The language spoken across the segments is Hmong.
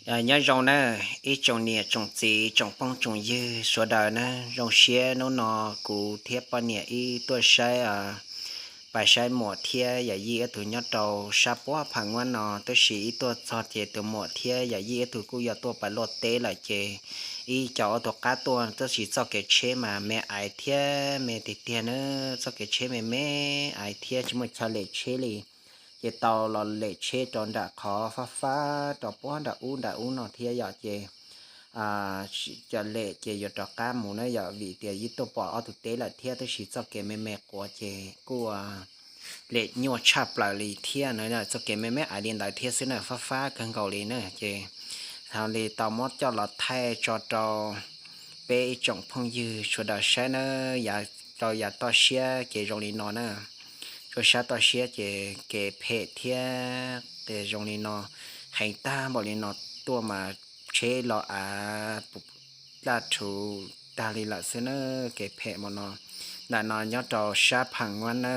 Nyob zoo na, ib tsoom niam tsoom txiv tsoom phooj tsoom ywg sawv daws na, zoo siab hnub no kuv thiab poj niam wb tuaj saib, pais saib muam thiab yawm yij wb tug nyob rau sab puag Pham Nguab no, tab sis wb tuaj txog ces tus muam thiab yawm yij wb tug kuj yog tuaj pais luaj teb lawm ces wb coj ob tug qab tuaj, tab sis txoj kev tsheb mas me aiv thiab me tiag tiag na, txoj kev tsheb me me aiv thiab tsis muaj chaw lem tsheb li. Ces tau los lem tsheb rau nram qhov fab fab rau puag nram ub nram ub no thiab yom, ces cov lem ces yuav rov qab mus na yom, vim tias yeej tuaj pom ob tug teb lawm thiab, tab sis txoj kev me me quav ces kuj lem nyuaj tshaj plaws li thiab na, txoj kev me me aiv li ntawd thiab xwb na, fab fab kawg nkaus li na. Ces thaum li tau muab coj los thaij tso rau peb ib tsoom phooj ywg sawv daws saib na, yav rau yav toj siab ces zoo li no na, rau sab toj siab ces kev phem thiab zoo li no, heev tag npaum li no tuaj mas tsheb los av dlaj rhuv tag li lawm xwb na, kev phem npaum no. Ntawm no nyob rau sab Pham Nguab na,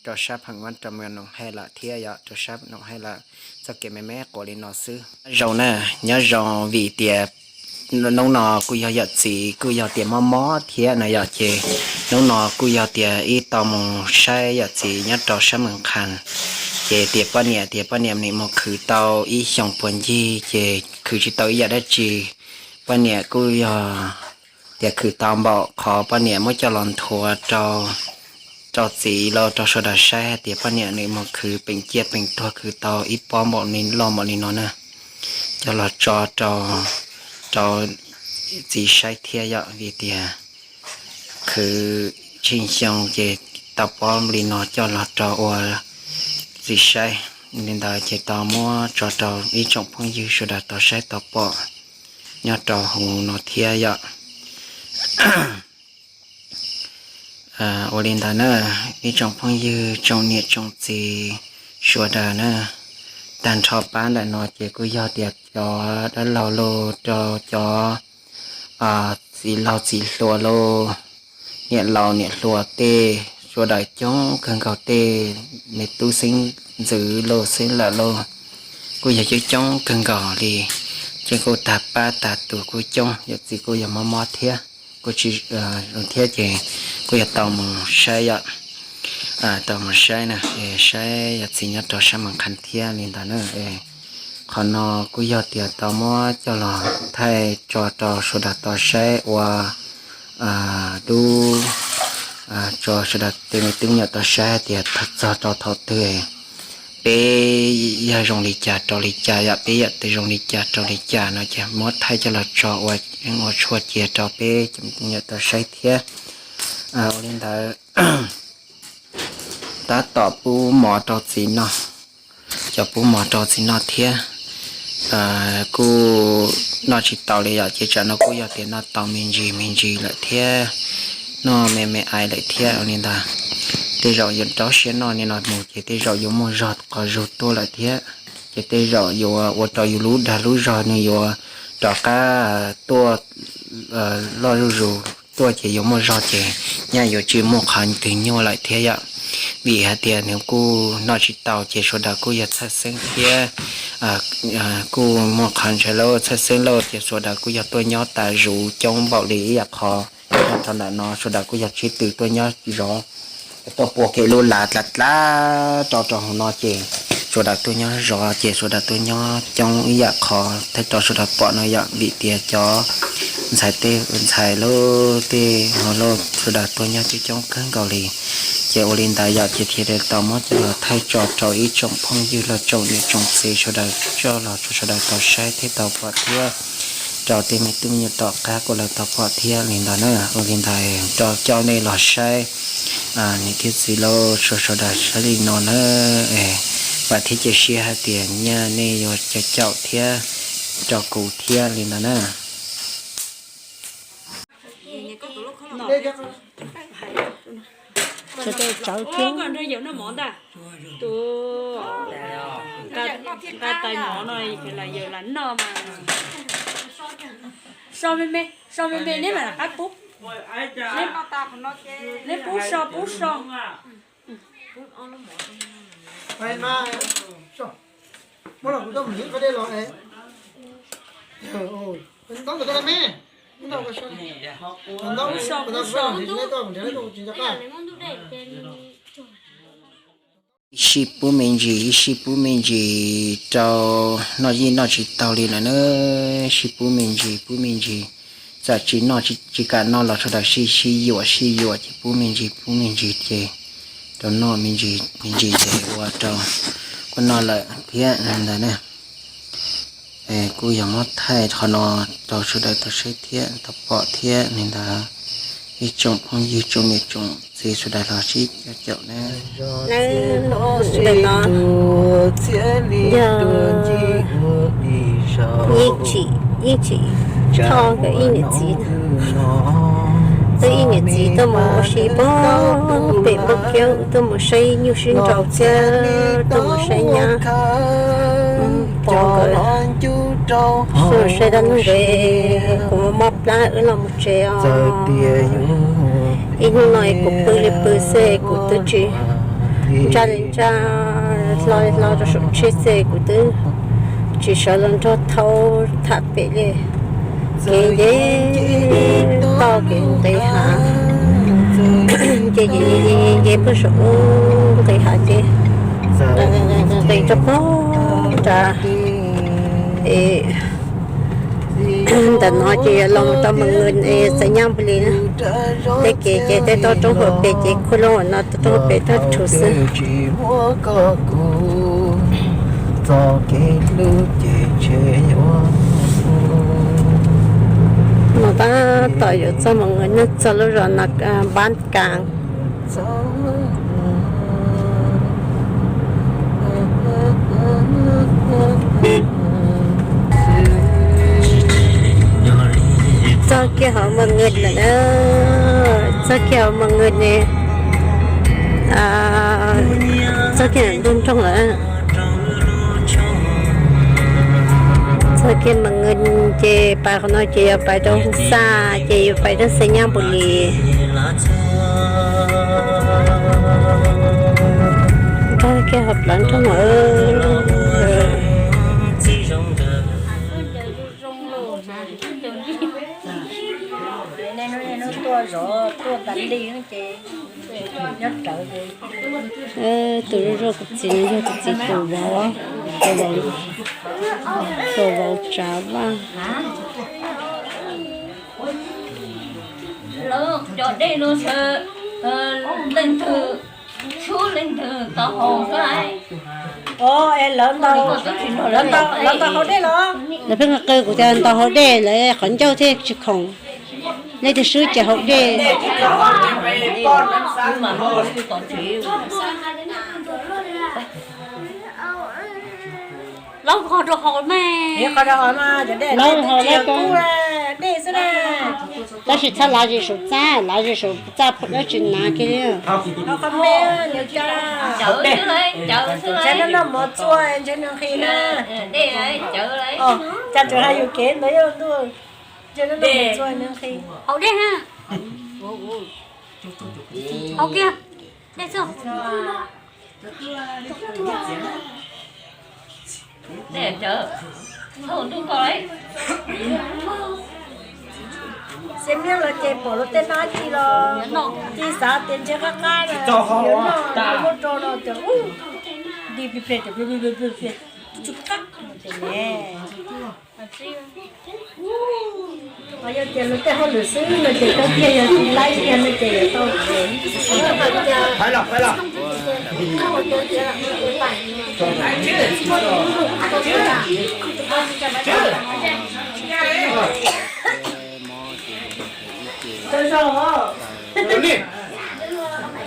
rau sab Pham Nguab rau Noom Hej lawm thiab yom, rau sab Noom Hej lawm, txoj kev me me quav li no xwb. Nyob zoo na, nyob zoo vim tias hnub no kuj yog yawm txiv kuj yog tias mob mob thiab na yom, ces hnub no kuj yog tias wb tau mus saib yawm txiv nyob rau sab Moos Qhas, ces tias poj niam tias poj niam nim mus khwv tau ib xyoos puag ncig ces khwv tsis tau ib yam dab tsi. Poj niam kuj yog tias khwv tau npaum qhov poj niam muab coj los nthuav rau txiv los rau sawv daws saib hais tias poj niam nws mus khwv peem ciaj peem tuag khwv tau ib pob npaum li loj npaum li no na, coj los tso rau txiv saib thiab yom, vim tias khwv tsheej xyoo ces tau pob li no coj los rau ua txiv saib. Li ntawd ces tau muab tso rau ib tsoom phooj ywg sawv daws tau saib tau pom nyob rau hauv no thiab yom. Ua li ntawd na, ib tsoom phooj ywg tsoom niam tsoom txiv sawv daws na, tag nrho pab ntawm no ces kuj yog tias cov dab laug los rau cov txiv laug txiv hluas los, niam laus niam hluas tej sawv daws coob kawg nkaus, tej me tub xeeb ntxwv los xeeb lawm los kuj yog coob coob kawg nkaus li. Ces kuj tag pab tag tus kuj coob, yawm txiv kuj yog mob mob thiab, kuj tsis zoo thiab ces kuj yog tau mus saib yom, tau mus saib na, saib yawm txiv nyob rau sab Moos Qhas thiab li ntawd na. Qhov no kuj yog tias tau muab coj los thaij tso rau sawv daws tau saib ua dub, tso sawv daws tej me tub me nyuam tau saib tias txog rau thaum twg peb yog zoo li cas rau li cas yom, peb yam twg zoo li cas rau li cas no ces muab thaij coj los tso ua tshuaj cia rau peb cov me tub me nyuam tau saib thiab. Ua li ntawd tab tom pub mov rau txiv noj, cov pub mov rau txiv noj thiab. Kuj noj tsis tau li yom, ces tsam no kuj yog tias noj tau me ntsis me ntsis lawm thiab, noj me me aiv lawm thiab. Ua li ntawd tej zaum yuav rau siab noj li no mus ces tej zaum yuav muaj zog qhov zug tuaj lawm thiab, ces tej zaum yuav ua rau yus lub dag lub zog nws yuav rov qab tuaj loj zuj zus tuaj ces yuav muaj zog ces nyaj yuav tsis muaj qhov twg nyuaj lawm thiab yom. Vim hais tias nws kuj noj tsis tau ces sawv daws kuj yog txhawj xeeb thiab kuj muaj qhov ntshai lauj, txhawj xeeb lauj, ces sawv daws kuj yog tuaj nyob tas zuv coob npaum li ib yam qhov nyob rau ntawm no, sawv daws kuj yog tsib tw tuaj nyob zov, tuaj pua kev lub lav dlav dlav rau rau hauv no ces sawv daws tuaj nyob zov ces sawv daws tuaj nyob coob ib yam qhov thiab rau sawv daws pom no yom, vim tias cov ntxhais tej ntxhais lauj tej hluas lauj sawv daws tuaj nyob coob coob kawg nkaus li. Ces ua li ntawd yom, ces thiaj li tau muab coj los thaij tso rau ib tsoom phooj ywg los tsoom niam tsoom txiv sawv daws coj los rau sawv daws tau saib thiab tau pom thiab rau tej me tub me nyuam tom qab kuj lawv tau pom thiab li ntawd na. Ua li ntawd rau coj nej los saib niam thiab txiv lauj, sawv sawv daws saib li no na, vam thiab cia siab hais tias nyaj nej yuav caum caum thiab rau kuv thiab li ntawd na. Sawv daws tsawv thiab. Nqa tais mov no los yawm lam noj mas. So me me, so me me neb mam rov qab pub. Neb pub so pub so. Muab los kuv tuaj mus hliv qhov dej los es. Sib pub me ntsis, sib pub me ntsis rau, noj yeej noj tsis taug li lawm na. Sib pub me ntsis, pub me ntsis, txawm tsis noj, tsis kam noj los sawv daws sib sib yuam sib yuam ces pub me ntsis, pub me ntsis ces rau noj me ntsis me ntsis ces ua rau kuj noj lawm thiab ntawd na. Kuj yog muab thaij qhov no rau sawv daws tau saib thiab tau pom thiab li ntawd. Ib tsoom phooj ywg tsoom niam tsoom txiv sawv daws los sib caum na. Ntawm no yog yeej tsim, yeej tsim Thoj nkawd ib niam txiv. Twb ib niam txiv tuaj mus ua si pog pem Npauj Kiab, tuaj mus saib nyuj sib nraus thiab tuaj mus saib nyab pog nkawd. Tuaj mus saib dab neeg nkawd, kuv mob plab wb los mus tsev os. Ib hnub no kuv pw li pw xwb, kuv twb tsis ntsaj li ntsaj, hlo li hlo rau saum tsheb xwb, kuv twb tsis sawv los nrog thaub tham pem li. Kev nce toj kev nqis hav, nce nce nce nce puag saum nqis hav ces nqis rau pog nrad. Ntawm no ces yuav los mus rau Mas Ngwj es Xais Nyab Npus Lis na. Tej kev ces tej toj roob hauv pes ces khuj lub no toj roob hauv pes toj rhuv xwb. Mus tab tom yuav txog Mas Ngwj, nyob txog lub zos no Npab Kas. Txog kiag hauv Mas Ngwj lawm na, txog kiag hauv Mas Ngwj ne, txog kiag ntug nroog lawm. Txog kiag Mas Ngwj ces pais qhov no ces yuav pais rau Hoob Xaj ces yuav pais rau Xais Nyab Npus Lis. Txog kiag hauv plawv nroog lawm. Tus zuj zus kuv txiv no yog kuv txiv tus vauv, tus vauv Tsav Vaj. Lawv cov dej no leej twg tshub leej twg tau haus xwb. Lawv tau haus dej los? Lawv pheej qw kuv tias tau haus dej, lawv qhov ncauj thiaj tsis khoom. Leej twg swb ces haus dej. Lawv qhov rau haus mas, lawv haus dej kub dej xwb na. Tab sis txhob lav zim saum txaj, lav zim saum txaj pom dab tsi nav kiag li. Ntshe noj mov txua ntshe nws nqhis na. Cas tseem hais yus kev ntawd yog ntuj, ntshe noj mov txua nws nqhis. Haus dej na. Haus kiag dej xwb. Xiab miab los ces pom luag tej nab tsi los tsis xav tias ntshe qab qab yuav noj muab rau no tias di pli ple tias pli pli pli pli pli. Yog tias luag tej hauj lwm xwb no ces koj kiag yog tsis laib kiag no ces yuav tau.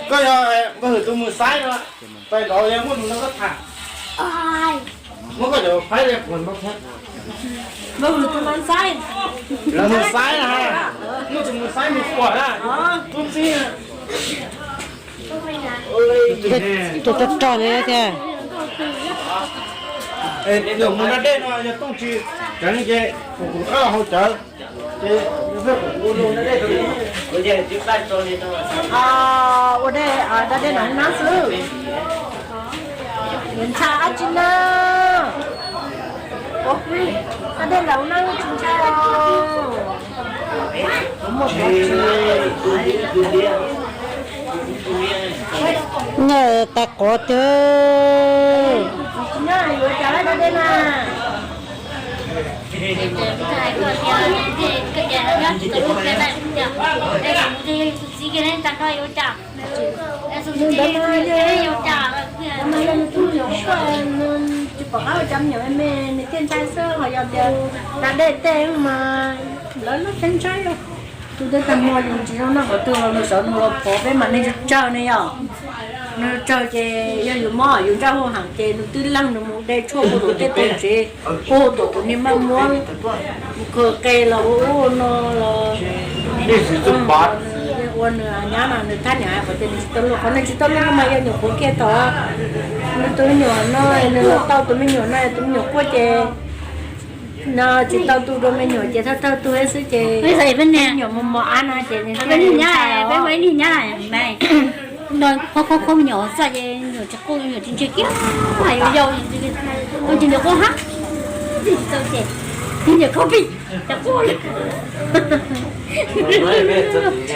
Koj yog npawg Hwm tus mus xaib no, pais nrov yog muaj lus no koj tham. Muab koj cov faib li quas npau thiab. Lawv mus xaib na, muaj tus mus xaib mus quas na, tub txib. Tus rog rog ne tiag. Yog mus da dej no yog tooj tsis cawv ne ces kuv qab los hau cawv. Ua dej, da dej no nab xwb. Nws ntshai dab tsi na? Nyiaj tag quav twg. Ntawd mas yog, ntawd mas yog nws tus me nyuam kuj, nws tsis pom qab ua cas, me nyuam me nws thiaj ntshai xwb, ho yog tias da dej tej mas lawv lub teeb ntshai. Tus dej tag hmo yus tsis zoo noj qhov twg los nws sawv nws los pov peb mas neeg tsawg tsawg ne yom. Neeg tsawg ces yog yus mob yus ntsaj huj heem ces nws twb leeg nws mus de tshuaj puag tom tej tog tsev, puag tom kuv niag maj muab, mus khaws qe los ua ub ua no los, ua nws nyab mas nws thaj niam hais qhov tias nws tsis tau luaj, qhov nws tsis tau luaj mas yog nyuam qhuav kiag thaum nws tus me nyuam no, nws los tau tus me nyuam no, tus me nyuam quaj ces no tsis tau tu rau me nyuam ces thawj thawj tu xwb ces me nyuam mos mos ab no ces nws thiaj ntshai os. Qhov qhov qhov me nyuam txaj ces nyuam tsis quaj, nyuam tsis ntsia kiag, hais yau yau, ua ces nyuam quaj hab, tsis txaus ces nyuam khob pij, cas quaj li.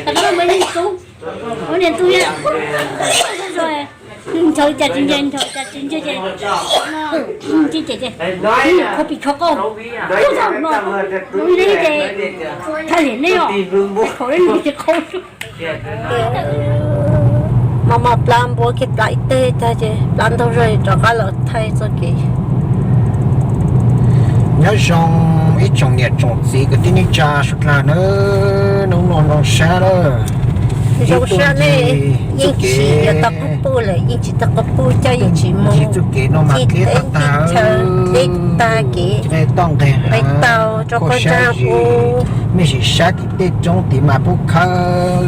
Qhov no mas yeej kub, ua niam tug yeej ntshaw cas tsis ntsia, ntshaw cas tsis ntsia ces, tsis ces ces, nyuam khob pij khob qauj, ub thaum no, ub li ces, thaj liam nej os, khaum li ces qhov Mos mos plab npua kiag plab ib teg tag ces plab ntaug zog rov qab los thaij txoj kev. Nyob zoo ib tsoom niam tsoom txiv kwv tij neej tsa suav dlawg nawb, hnub no zoo sab lawm. Zoo sab ne, yeej tsis yog tau qhov puj lawm, yeej tsis tau qhov puj coj, yeej tsis mus txoj kev no mas dleb tag tag, dleb tag kev, toj nqes, nqes tau rau qhov ntsa ub. Mej sim sab tim tej roob tid mas pub khawb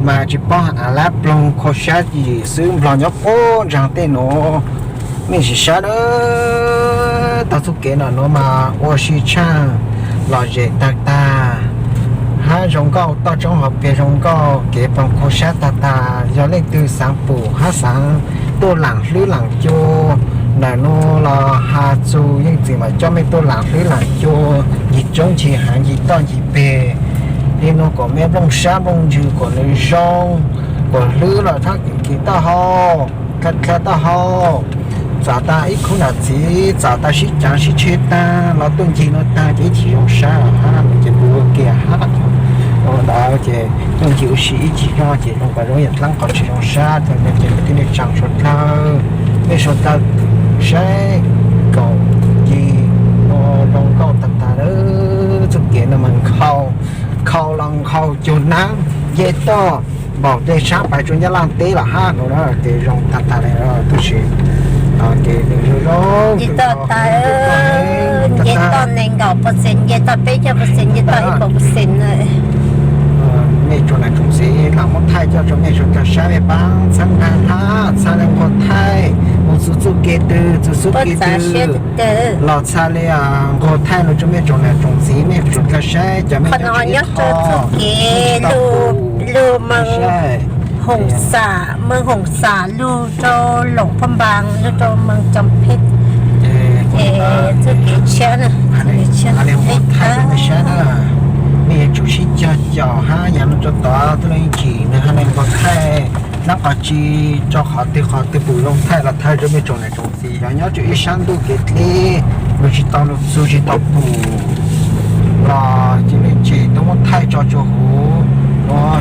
mas tsis paub av lab ploog, khau sab tim xwb, nplog nyob qub ntsaag tej nuav. Mej sim sab dawb tag txuj kev no nuav mas ua si tshaaj lom zem tag tag. Hab zoo nkauj, toj roob hauv peg zoo nkauj, kev ploog khau sab tag tag. Yog leej twg xaav pum hab xaav tuaj laam hlwb laam cua ntawm nuav los has txug Yeej Txwm mas coj mej tuaj laam hlwb laam cua ncig roob ncig haav ncig toj ncig peg li nuav kom mej nplooj sab nplooj ntsws kom nws zoo, kom hlwb los txhob kis taub hau, dlha taub hau, txav tag ib khub nam txiv txav tag sib caav sib tshe tag los tuaj ncig nuav tag ces ib chim zoo sab hab ces kuv ua kiag hab ua ntawd ces tuaj ncig ua si ib chim zog ces zoo kawg zoo yam dlaab qhov tsis zoo sab rau mej ces mej tib neeg tsaa suav dlawg, mej suav dlawg saib kaum ncig ua zoo nkauj tag tag. Txuj kev no mas nkhaus, nkhaus los nkhaus cuag naab nce toj npaum tej sab pais rua Nyab Laj teb los hab nuav na ces zoo tag tag li. Tab sis ces nws zoo zoo nce toj tas, nce toj nees nkaum percent, nce toj peb caug percent, nce toj ib puas percent na. Mej tsoom nam tsoom txiv, lam muab thaij coj rua mej suav dlawg saib, mej paab txhawb nqaa hab txhaj le nquag thaij mus txug txuj kev twg txug txuj kev twg los txhaj le nquag thaij lug rua mej tsoom nam tsoom txiv, mej suav dlawg saib cov mej nyob tsis ib qho, tsis tau pum, lug Mej Hoom Xam, Mej Hoom Xam lug rau Loos Phab Npaas lug rau Mej Coom Phej. Ces txuj kev tshiab na, txuj kev tshiab, mej yuav tsum sib cog caum hab yaav lug rua tod tuaj lug ib chim nws hab le nquag thaij dlaab qhov tsi, rau qhov twg qhov twg pum zoo thaij los thaij rua mej tsoom nam tsoom txiv. Yog nyob rua ib sab ntuj kev dleb, lug tsis tau lug txug tsis tau pum los cia mej tseem tuaj muab thaij tso tsua huv,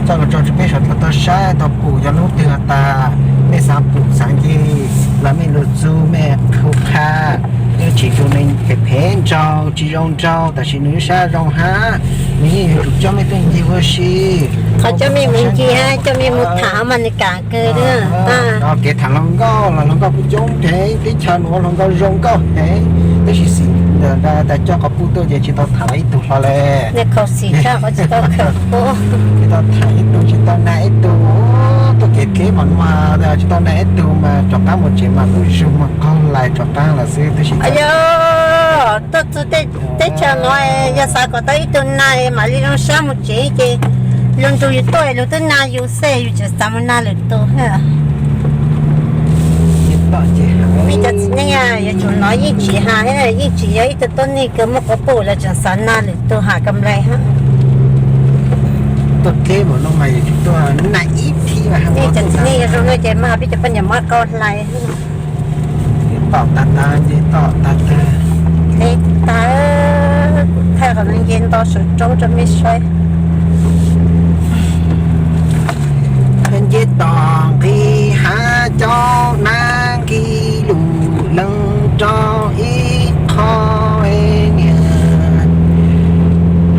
coj lug tso tsua peb suav dlawg tau saib tau pum. Yog lub twg has tas mej xaav pum xaav ncig los mej lug txug mej hu qha, yeej tsis yog neeg phem phem nraug tsis zoo nraug, tab sis nws lub sab zoo hab, nws yeej yuav tsum coj mej tuaj ncig ua si. Qhov coj mej mus ncig hab coj mej mus tham mas nws kaam kawg. Kev tham hluas nkauj los hluas nkauj kuj coob heev, teb chaws nuav hluas nkauj zoo nkauj heev, tab sis xim ntawm tas coj qhov puj tuaj ces tsis tau tham ib tug hlo le. Tsis tau tham ib tug, tsis tau nag ib tug, tuaj kev dleb mas mas tsis tau nag ib tug mas rov qab mus tsev mas lub zug mas qaug lais rov qab lawm xwb. Tab sis tuaj txug teb chaws nuav yog xav kom tau ib tug nag mam li zoo sab mus tsev ces lug nrug yus tuaj lug twb nag yus xwb, yus tseem xav mus nag lwm tus. Toj ces hab Nej cov txiv neej yuav tsum hnov Yeej Tsim has thiab, Yeej Tsim yog ib tug tuab neeg kws muaj quas puj lawv tseem xav nag lwm tug has ka nplais hab. Tuaj dleb mus no mas yuav tsum tuaj nag ib thib mas. Nej cov txiv neej yuav zoo no ces mas peb cov poj niam muab qau hlais. Tom tag tag, nce tom tag tag. Dleb tag, kuv thaij qhov no nce nto saum roob rau mej saib. Nce tom nqis hav caub nab nqis lug lees rau ib qho niag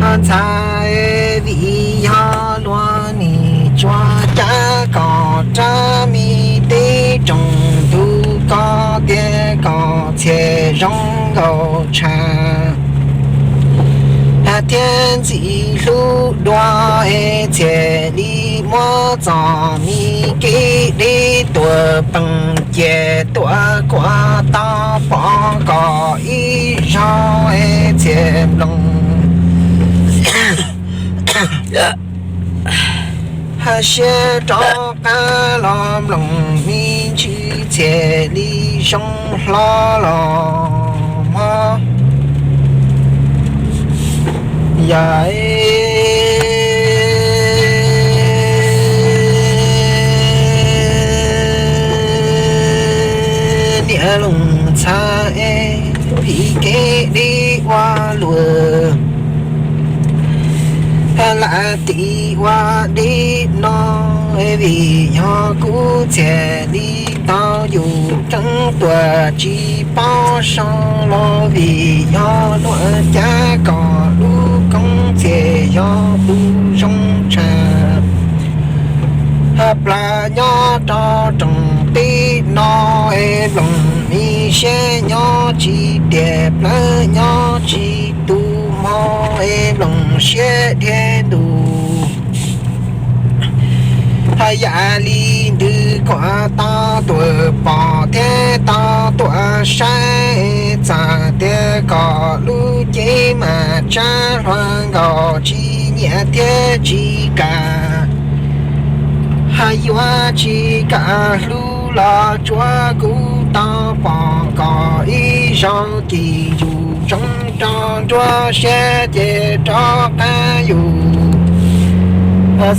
ho ntxhais vim yog luag nim tsuas cav kom rab me teb roog ntug koj tias kom txhiaj zoo nkaus tshaj. Has thiab ntxim hlub dua es txhiaj li muab txom me kev deb tuaj peem cia tuaj kuas tau pom kom ib zaug es txhiaj nploos. Has siab rov qab los mloog me ntsws txhiaj li zoo hlo los mog. Yog niam Looj Txha es vim kev deb ua luaj lam tim ua deb no, vim yog kuv txhiaj li tau yus tseeb tuaj tsis paub zoo los vim yog luag cav kom lub koob txhiaj yog lub zoo tshaj. Hab plawg nyob rau rooj teb no es nploos me siab nyob tsis tiag, plawg nyob tsis tu hmo es nploos siab dhia ntus. Hab yam li ntws kuas tau tuaj pom thiab tau tuaj saib, txawm tias kom lub cev mas tsab hluas nkaus tsis nyiam thiab tsis kam, hab yuav tsis kam hlub los tsuav kuv tau pom kom ib zaug ces yus zoo rau nruab siab ces rov qab yus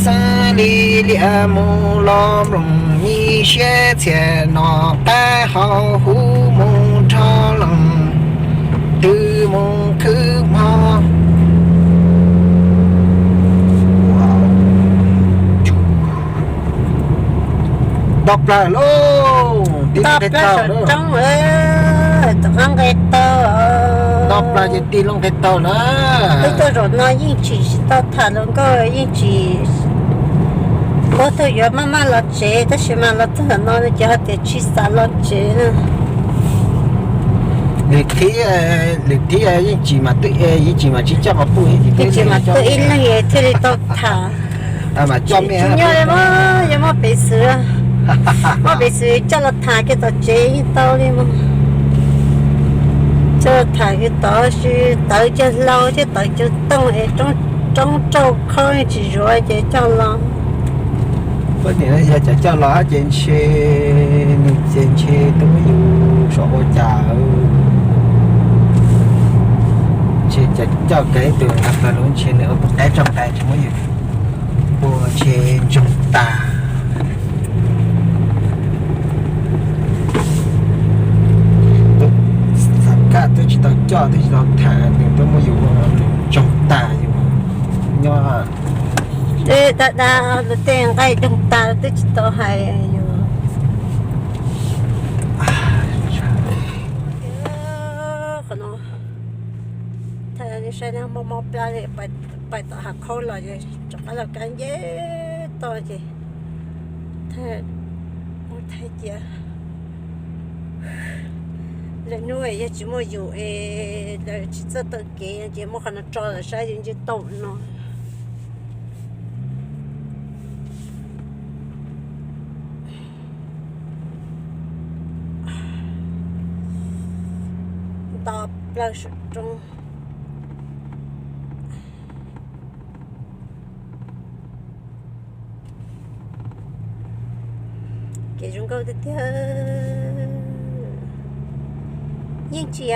xab li liam mus los mloog me siab txhiaj nom qab hauv huv mus nrho lees twg mus khwb hmo. Nto plawg lauj, tib nto plawg saum roob, tom qab nqe tau. Nto plawg ces tig loo nqe tau na. Peb tuaj zaum no yeej tsis tsis tau tham hluas nkauj, yeej tsis, puab tug yuav maj maj los tsev tab sis mas los txog ntawm no ces ho tias tsis xav los tsev na. Lwm thib, lwm thib yeej tsis mas twb, yeej tsis mas tsis coj quas puj, yeej tsis mas twb ib leeg thiaj li tau tham. Mas coj tsis nyob li mas yuav muab pev xwm, muab pev xwm coj los tham kiag tom tsev yeej tau li mas. Coj los tham kiag tod, tawv cag hlau thiab tawv cag tooj es roob rauj khob tsis zuav ces coj los. Poj niam yog cov coj los ces ntshe, nws ces ntshe twb muab yus saum ua cas, ntshe cov coj kev tus nqa plaws lub ntshe nws ua pov qaib tso nqaij tsis muab yus ua ntshe ntsoog tas. Twb txhav kab twb tsis tau coj twb tsis tau tham nws twb muab yus ua ntsoog tas yus nyob. Dab dab lub tej nqaij doog tas twb tsis tau hais yus. Qhov no thaij saib mob mob plab li, pais tom hav khaub los rov qab los kab nce toj ces thaij, thaij cia. Lwm hnub yog tsis muaj yus es lawv tsis txawj taw kev ces muab qhov no tso lawm saib yus nce tau no. Nto plawg saum roob. Kev zoo nkauj tiag tiag. Yeej tsis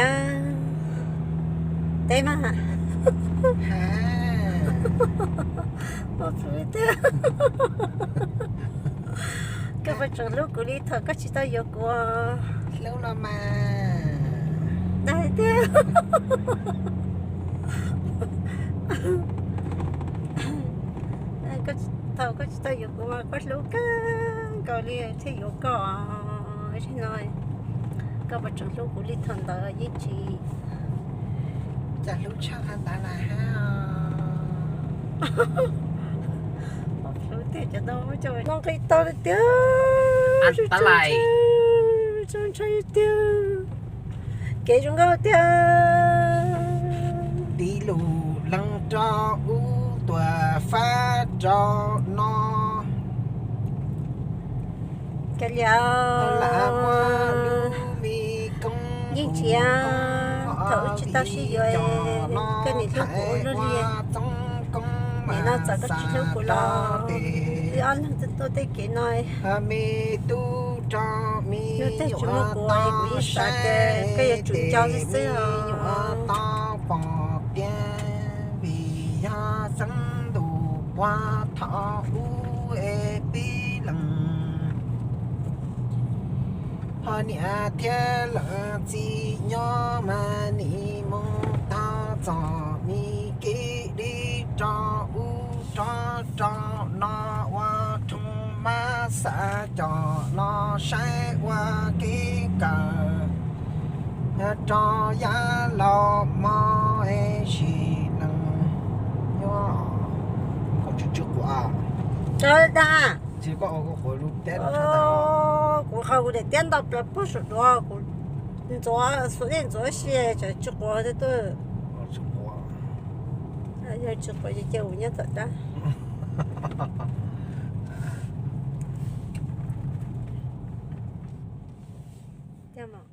teb mas. Ua pw tiag. Koj puas tseem hlub kuv li thaum koj tsis tau yuav kuv? Hlub no mas. Dag tiag. Thaum koj tsis tau yuav kuv mas koj hlub kawg nkaus li thiaj yuav koj. Zaum no koj puas tseem hlub kuv li thaum ntawd? Yeej tsis. Cas hlub tshaj qhov ntawd lawm hab. Hlub tiag cov no coj nqis tau li tiag. Txaus ntshai tiag. Kev zoo nkauj tiag. Tiv lus leej rau ub tuam fab rau no. Kav liam, yeej tsis, thaum wb tsis tau sib yuav, koj nim hlub kuv ua luaj li. Nim no txawm koj tsis hlub kuv los wb ob leeg tuaj tej kev no, luag tej tsis muaj kuv, kuv yeej xav tias koj yuav tsum nco xwb xwb os. Pom tias vim yog xeeb ntuj puag thaum ub es pib lees, ho niam thiab leej txiv nyob mas nim mus tau txom nyem kev dib rau ub rau rau no ua rhees mab xav coj los saib ua kev kawm rau yav laus mog es sim neej nyob. Kuv tsis quav. Tsis dag. Kuv qhov kuv daim tiab ntau plaws puag saum duav, kuv ntxuav xuav dej ntxuav si tseem tsis quav tiag. Yog tsis quav ces cia kuv nyob tom dab. Tiag mas.